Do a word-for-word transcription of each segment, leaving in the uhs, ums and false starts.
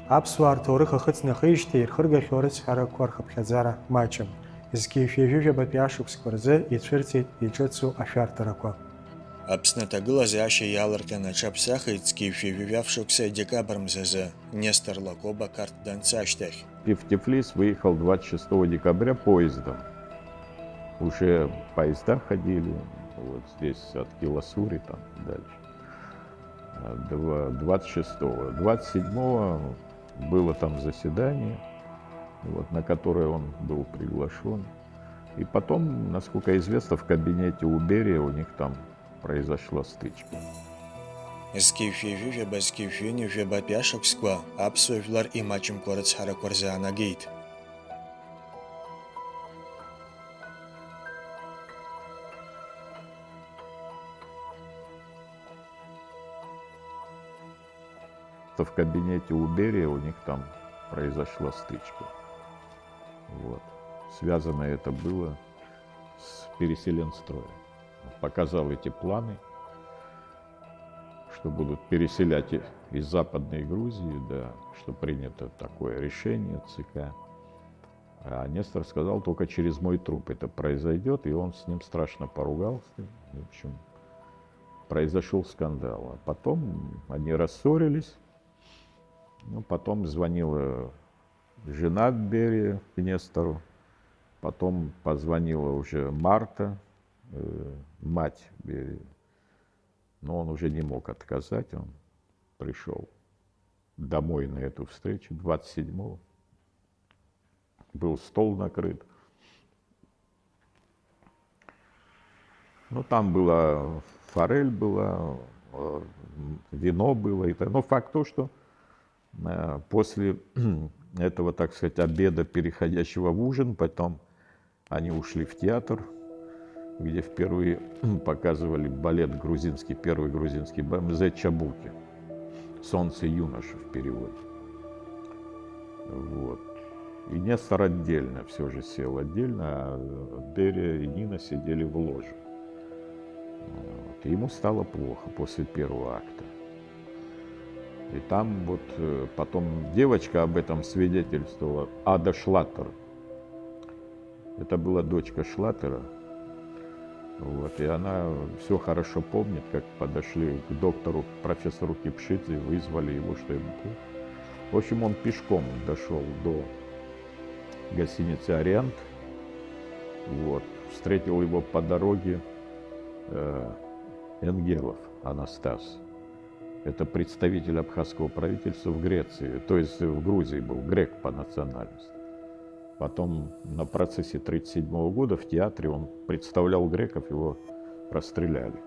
Аԥсуаа рҭоурых ахыҵнахижьҭеи ирхыргахьоу арыцҳарақәа рхыԥхьаӡара маҷым. Зқьи жәшәи жәаба ашықәсқәа рзы ицәырҵит иҿыцу ашәарҭарақәа. Аԥсны аҭагылазаашьа иаларҟьаны аҽаԥсахит зқьи жәшәи жәаф шықәса декабр мзазы, Нестор Лакоба Қарҭ данца ашьҭахь. В Тифлис выехал двадцать шестого декабря поездом. Уже поезда ходили, вот здесь от Киласури там дальше. А, два-, двадцать шестого. Двадцать седьмого было там заседание, вот, на которое он был приглашен. И потом, насколько известно, в кабинете у Берия у них там произошла стычка. Зқьи жәшәи жәаба, зқьи жәшәи ҩынҩажәи жәабатәи ашықәсқәа аԥсуа жәлар имаҷымкәа рыцҳарақәа рзаанагеит. В кабинете у Берия у них там произошла стычка. Вот. Связано это было с Переселенстроем. Показал эти планы, что будут переселять и-, из Западной Грузии, да, что принято такое решение ЦК. А Нестор сказал: «Только через мой труп это произойдет», и он с ним страшно поругался. В общем, произошел скандал. А потом они рассорились. Ну, потом звонила жена Берия к Нестору. Потом позвонила уже Марта, э, мать Берия. Но он уже не мог отказать, он пришел домой на эту встречу двадцать седьмого. Был стол накрыт. Ну, там была форель была, э, вино было. Это, но факт то, что, э, после этого, так сказать, обеда, переходящего в ужин, потом они ушли в театр, где впервые показывали балет грузинский, первый грузинский балет Мзэ Чабуки. «Солнце юноши» в переводе. Вот. И Нестор отдельно все же сел, отдельно, а Берия и Нина сидели в ложе. Вот. И ему стало плохо после первого акта. И там вот, э, потом девочка об этом свидетельствовала, Ада Шлаттер. Это была дочка Шлаттера. Вот, и она все хорошо помнит, как подошли к доктору, профессору Кипшидзе, вызвали его, что ему плохо. В общем, он пешком дошел до гостиницы «Ориент». Вот. Встретил его по дороге, э, Энгелов Анастас. Это представитель абхазского правительства в Греции, то есть в Грузии был, грек по национальности. Потом на процессе тридцать седьмого года в театре он представлял греков, его расстреляли.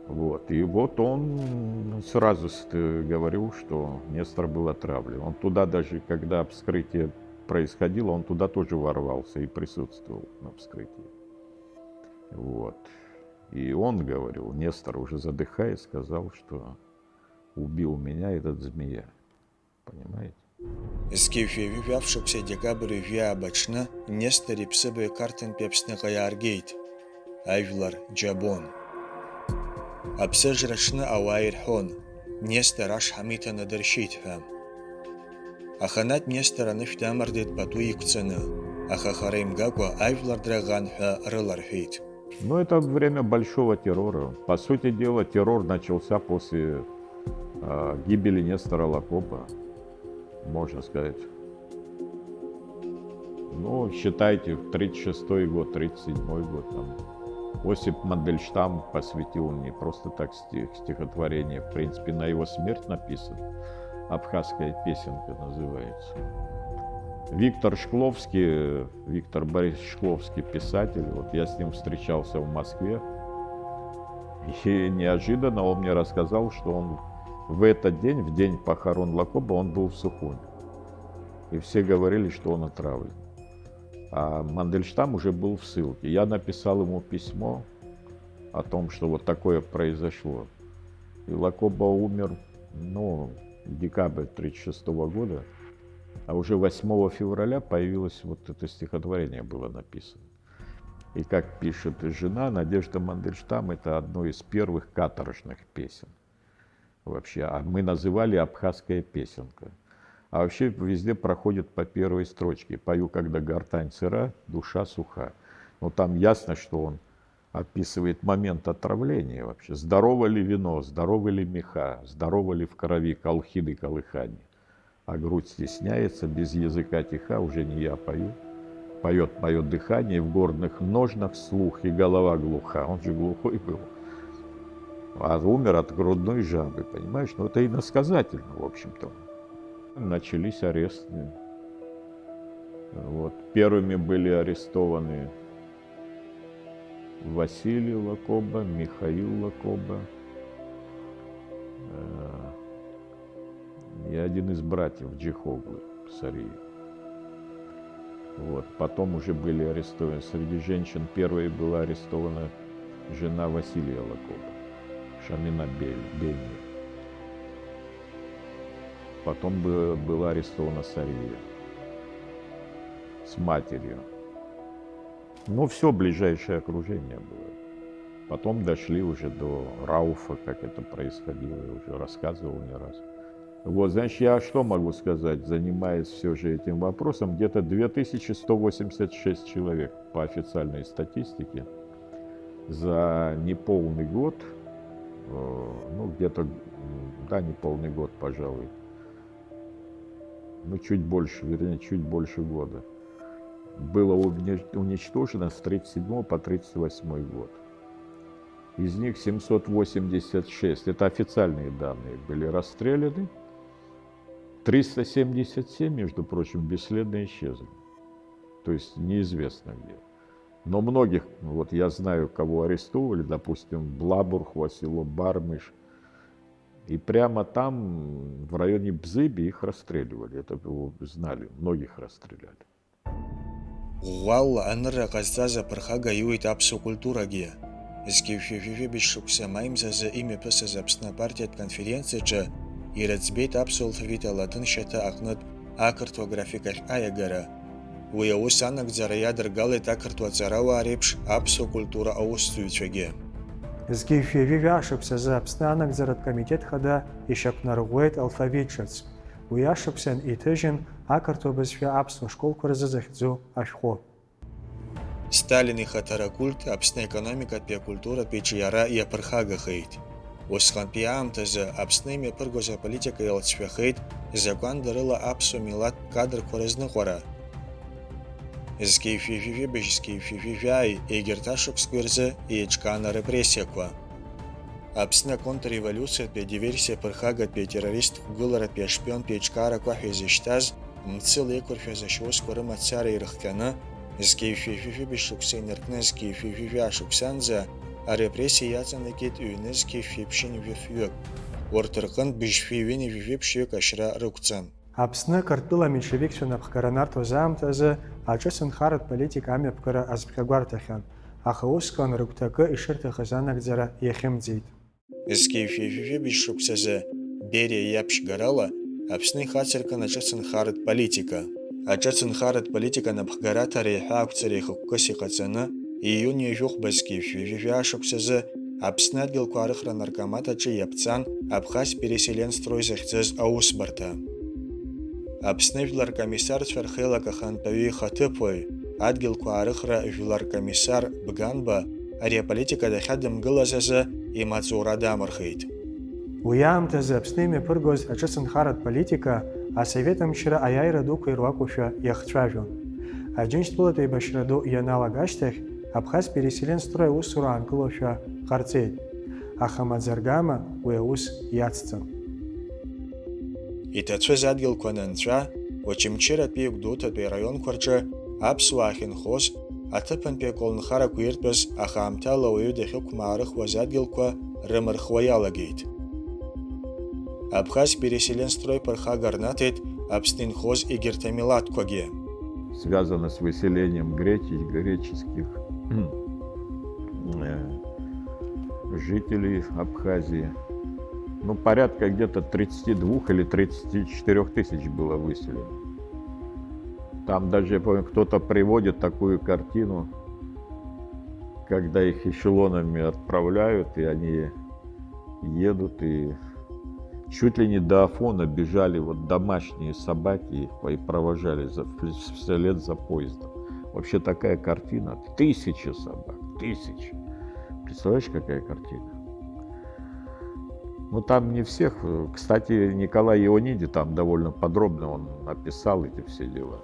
Вот. И вот он сразу с-, говорил, что Нестор был отравлен. Он туда даже, когда вскрытие происходило, он туда тоже ворвался и присутствовал на вскрытии. Вот. И он говорил, Нестор, уже задыхаясь, сказал, что убил меня этот змея. Понимаете? Зқьи жәшәи жәаф шықәса декабр ҩажәи ааба аҽны Нестор иԥсыбаҩ Қарҭынтәи Аԥсныҟа иааргеит. Ажәлар џьабон. Аԥсыжра аҽны ауаа ирҳәон, Нестор ашҳам иҭаны дыршьит ҳәа. Аханатә Нестор анышә дамардеит пату иқәҵаны, аха хара имгакәа ажәлар драӷан ҳәа рыларҳәеит. Ну, это время большого террора. По сути дела, террор начался после, а, гибели Нестора Лакопа, можно сказать. Ну, считайте, тридцать шестой год, тридцать седьмой год, там, Осип Мандельштам посвятил не просто так стих, стихотворение, в принципе, на его смерть написано. «Абхазская песенка» называется. Виктор Шкловский, Виктор Борисович Шкловский, писатель, вот я с ним встречался в Москве, и неожиданно он мне рассказал, что он в этот день, в день похорон Лакоба, он был в Сухуми. И все говорили, что он отравлен. А Мандельштам уже был в ссылке. Я написал ему письмо о том, что вот такое произошло. И Лакоба умер, ну, в декабре тридцать шестого года, а уже восьмого февраля появилось вот это стихотворение, было написано. И, как пишет жена, Надежда Мандельштам — это одно из первых каторжных песен. Вообще, а мы называли абхазская песенка. А вообще везде проходит по первой строчке. «Пою, когда гортань сыра, душа суха». Но там ясно, что он описывает момент отравления вообще. Здорово ли вино, здоровы ли меха, здорово ли в крови колхиды колыхани. А грудь стесняется, без языка тиха, уже не я пою. Поет мое дыхание, в горных ножнах слух и голова глуха. Он же глухой был. А умер от грудной жабы, понимаешь? Ну, это иносказательно, в общем-то. Начались аресты. Вот. Первыми были арестованы Василий Лакоба, Михаил Лакоба, э, и один из братьев Джихоглы, Сарии. Вот. Потом уже были арестованы. Среди женщин первой была арестована жена Василия Лакоба, Шамина Бель-, Бенни. Потом бы-, была арестована Сария с матерью. Ну, все ближайшее окружение было. Потом дошли уже до Рауфа, как это происходило, я уже рассказывал не раз. Вот, значит, я что могу сказать, занимаясь все же этим вопросом, где-то две тысячи сто восемьдесят шесть человек по официальной статистике за неполный год, э, ну, где-то, м, да, неполный год, пожалуй, ну, чуть больше, вернее, чуть больше года, было унич-, уничтожено с тридцать седьмого по тридцать восьмой год. Из них семьсот восемьдесят шесть, это официальные данные, были расстреляны, триста семьдесят семь, между прочим, бесследно исчезли. То есть неизвестно где. Но многих, вот я знаю, кого арестовывали, допустим, Блабурхва, село Бармиш, и прямо там, в районе Бзыби, их расстреливали. Это его знали, многих расстреляли. Ӷәӷәалла анырра ҟазҵаз аԥырхага иуит аԥсуа культурагьы. Зқьи жәшәи жәибжь шықәса маи мзазы имҩаԥысыз Аԥсны апартиатә конференциаҿы ирыӡбеит аԥсуа алфавит алатын шьаҭа аҟнытә ақырҭуа график ахь аиагара. Уи аус анагӡара иадыргалеит ақырҭуа ҵарауаа реиԥш аԥсуа культура аусзуҩцәагьы. Зқьи жәшәи жәаа шықәсазы Аԥсны анагӡаратә комитет хада ишьақәнарӷәӷәеит алфавит ҿыц. Уи ашықәсан иҭыжьын ақырҭуа бызшәа аԥсуа школқәа рзы захьӡу ашәҟәы. Сталин ихаҭара акульт Аԥсны аекономикатәи акультуратәи ҿиара иаԥырхагахеит. Усҟантәи аамҭазы Аԥсны имҩаԥыргоз аполитика иалҵшәахеит закәандарыла аԥсуа милаҭтә кадрқәа рызныҟәара. Зқьи жәшәи жәибжь, зқьи жәшәи жәааи, егьырҭ ашықәсқәеи рзы еиҿкаан арепрессиақәа. Аԥсны аконтрреволиуциатәи адиверсиа ԥырхагатәи атеррорист қәгыларатәи ашпионтәи еиҿкаарақәа ҳәа изышьҭаз, мцыла еиқәыршәаз ашьаусқәа рымацара ирыхҟьаны, зқьи жәшәи жәибжь шықәса инаркны зқьи жәшәи жәаа шықәсанӡа арепрессиа иаҵанакит ҩнызқьи жәшәи ԥшьынҩажәи фҩык. Урҭ рҟынтә быжьшәи ҩынҩажәи ԥшьҩык ашьра рықәҵан. Аԥсны Қырҭтәыла аменшевикцәа напхгара нарҭоз аамҭазы аҿыц нхаратә политика амҩаԥгара азԥхьагәарҭахьан, аха усҟан рыгәҭакы ишырҭахыз анагӡара иахьымӡеит. Зқьи жәшәи жәибжь шықәсазы Бериа иаԥшьгарала Аԥсны ихацыркын аҿыц нхаратә политика. Аҿыц нхаратә политика напхгараҭара еиҳа ақәҵареи хықәкыс иҟаҵаны, ииуни жәохә базгьы жәшәи жәаа шықәсазы Аԥсны адгьылқәа арыхра наркомат аҿы иаԥҵан Абхаз переселенстрой захьӡыз аусбарҭа. Аԥсны жәлар ркомиссарцәа рхеилак ахантәаҩы ихаҭыԥуаҩ, адгьылқәа аарыхра жәлар ркомиссар Бганба ари аполитика дахьадымгылаз азы имаҵура дамырхеит. Уи аамҭазы Аԥсны имҩаԥыргоз аҿыц нхаратә политика асовет мчра аиааира дуқәа ируакушәа иахцәажәон. Аџьынџьтәылатә еибашьра ду ианалага ашьҭахь Абхаз переселенстрой аусура аанкылошәа ҟарҵеит, аха маӡа-аргама уи аус иацҵан. Иҭацәыз адгьылқәа анынҵәа, Очамчыратәи Гәдоуҭатәи араионқәа рҿы аԥсуаа ахьынхоз, аҭыԥантәи аколнхарақәа иртәыз, аха аамҭала ауаҩы дахьықәмаарыхуаз адгьылқәа рымырхуа иалагеит. Абхаз переселенстрой ԥырхага рнаҭеит Аԥсны инхоз егьырҭ амилаҭқәагьы. Связано с выселением гречи-, греческих, э, жителей Абхазии. Ну, порядка где-то тридцати двух или тридцати четырёх тысяч было выселено. Там даже, я помню, кто-то приводит такую картину, когда их эшелонами отправляют, и они едут, и Чуть ли не до Афона бежали вот домашние собаки, их и провожали за, вслед за поездом. Вообще такая картина. Тысячи собак, тысячи. Представляешь, какая картина? Ну, там не всех. Кстати, Николай Иониди там довольно подробно он описал эти все дела.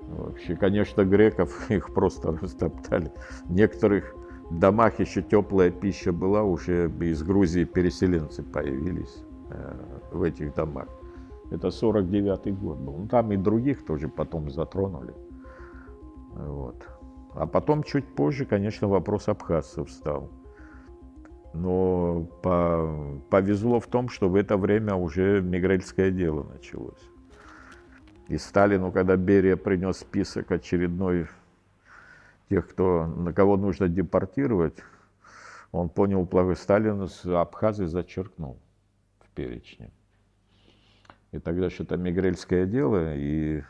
Вообще, конечно, греков их просто растоптали. В некоторых домах еще теплая пища была, уже из Грузии переселенцы появились э, в этих домах. Это сорок девятый год был. Ну, там и других тоже потом затронули. Вот. А потом, чуть позже, конечно, вопрос абхазцев встал. Но по- повезло в том, что в это время уже мегрельское дело началось. И Сталину, когда Берия принес список очередной тех, кто, на кого нужно депортировать, он понял плохо. Сталин с- абхазы зачеркнул в перечне. И тогда что-то мегрельское дело, и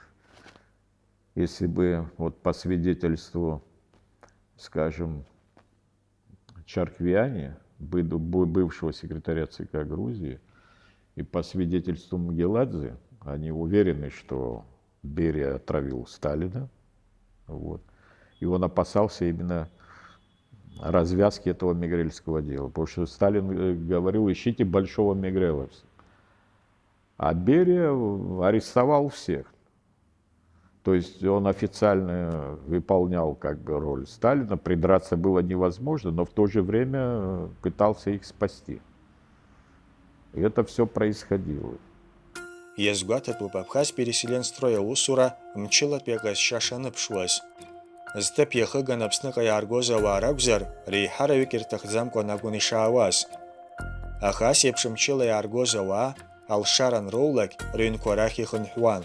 если бы вот по свидетельству, скажем, Чарквиани, бы- бы- бывшего секретаря ЦК Грузии, и по свидетельству Мгеладзе, они уверены, что Берия отравил Сталина. Вот. И он опасался именно развязки этого мегрельского дела. Потому что Сталин э, говорил: «Ищите большого мегреловца». А Берия арестовал всех. То есть он официально выполнял как бы роль Сталина, придраться было невозможно, но в то же время пытался их спасти. И это все происходило. Иазгәаҭатәуп Абхаз переселенстрои аусура мчылатәи аҟазшьа шаныԥшуаз. Зҭыԥ иахыган Аԥсныҟа иааргоз ауаа ракәзар, реиҳараҩык ирҭахӡамкәан акәын ишаауаз. Аха ас еиԥш мчыла иааргоз ауаа, алшара анроулак, рыҩнқәа рахь ихынҳәуан.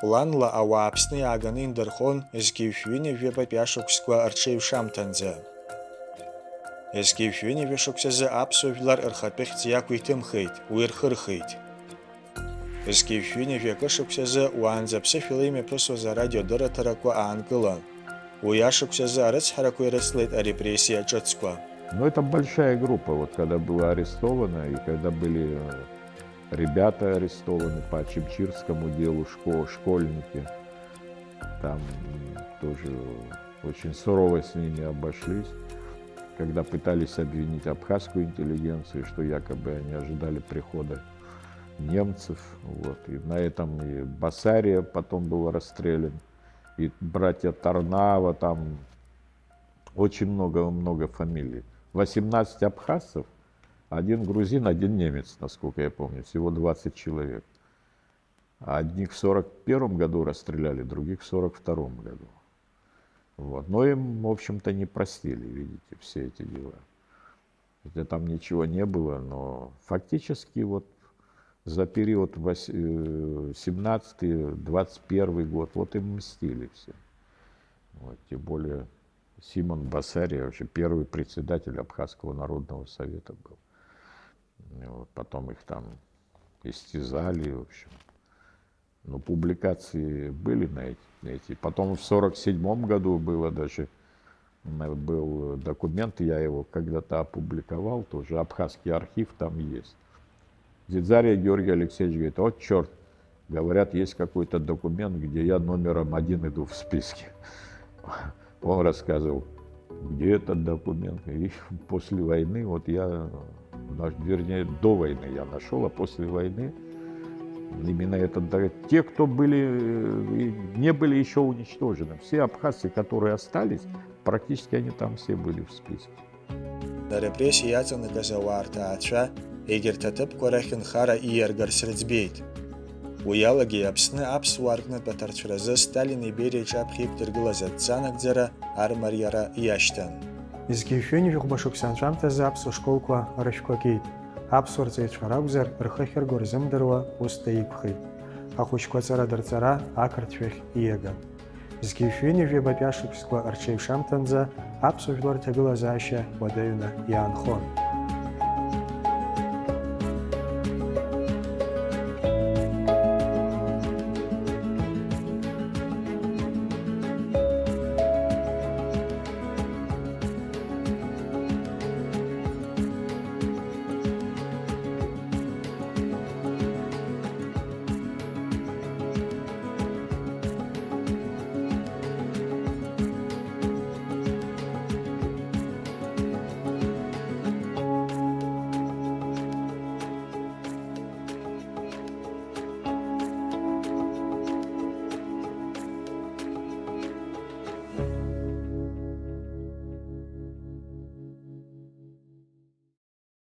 Планла ауаа Аԥсны иааганы индырхон зқьи жәшәи ҩынҩажәи жәабатәи ашықәсқәа рҽеиҩшамҭанӡа. Зқьи жәшәи ҩынҩажәи шықәсазы аԥсуа жәлар рхатәы хьӡ иақәиҭымхеит, уи рхырхит. Зқьи жәшәи ҩынҩажәи акы шықәсазы уаанӡа ԥсышәала имҩаԥысуаз арадио дырраҭарақәа аанкылан. Уи ашықәсазы арыцҳарақәа ирыцлеит арепрессиа ҿыцқәа. Но это большая группа, вот когда было арестовано, и когда были э, ребята арестованы по Чемчирскому делу, шко- школьники, там м, тоже очень сурово с ними обошлись, когда пытались обвинить абхазскую интеллигенцию, что якобы они ожидали прихода немцев. Вот. И на этом и Басария потом был расстрелян, и братья Тарнава, там очень много-много фамилий. Восемнадцать абхазцев, один грузин, один немец, насколько я помню, всего двадцать человек. А одних в сорок первом году расстреляли, других в сорок втором году. Вот. Но им, в общем-то, не простили, видите, все эти дела. Хотя там ничего не было, но фактически вот за период вось- э, семнадцатый, двадцать первый год, вот им мстили все. Вот. Тем более Симон Басария, вообще первый председатель Абхазского народного совета был. И вот потом их там истязали, в общем. Ну, публикации были на эти, на эти. Потом в сорок седьмом году было даже, м, был документ, я его когда-то опубликовал, тоже абхазский архив там есть. Зидзария Георгий Алексеевич говорит: «Вот черт, говорят, есть какой-то документ, где я номером один иду в списке». Он рассказывал, где этот документ. И после войны, вот я, наш- вернее, до войны я нашел, а после войны именно этот, да, те, кто были, э, и не были еще уничтожены, все абхазцы, которые остались, практически они там все были в списке. Арепрессиа иаҵанакыз ауаа рҭаацәа егьырҭ аҭыԥқәа рахь нхара ииаргарц рыӡбеит. Уи алагьы Аԥсны аԥсуаа рҟнытә аҭарцәразы Сталини Бериа иҿаԥхьа иқәдыргылаз адҵа анагӡара армариара иашьҭан. Зқьи жәшәи ҩынҩажәи хәба шықәса анҵәамҭазы аԥсуа школқәа рышәқәа кит. Аԥсуа рҵаҩцәа ракәзар, рхы ахьырго рзымдыруа усда иқәхеит. Ахәыҷқәа аҵара дырҵара ақырҭшәахь ииаган. Зқьи жәшәи ҩынҩажәи ҩбатәи ашықәсқәа рҽеиҩшамҭанӡа аԥсуа жәлар рҭагылазаашьа уадаҩны иаанхон.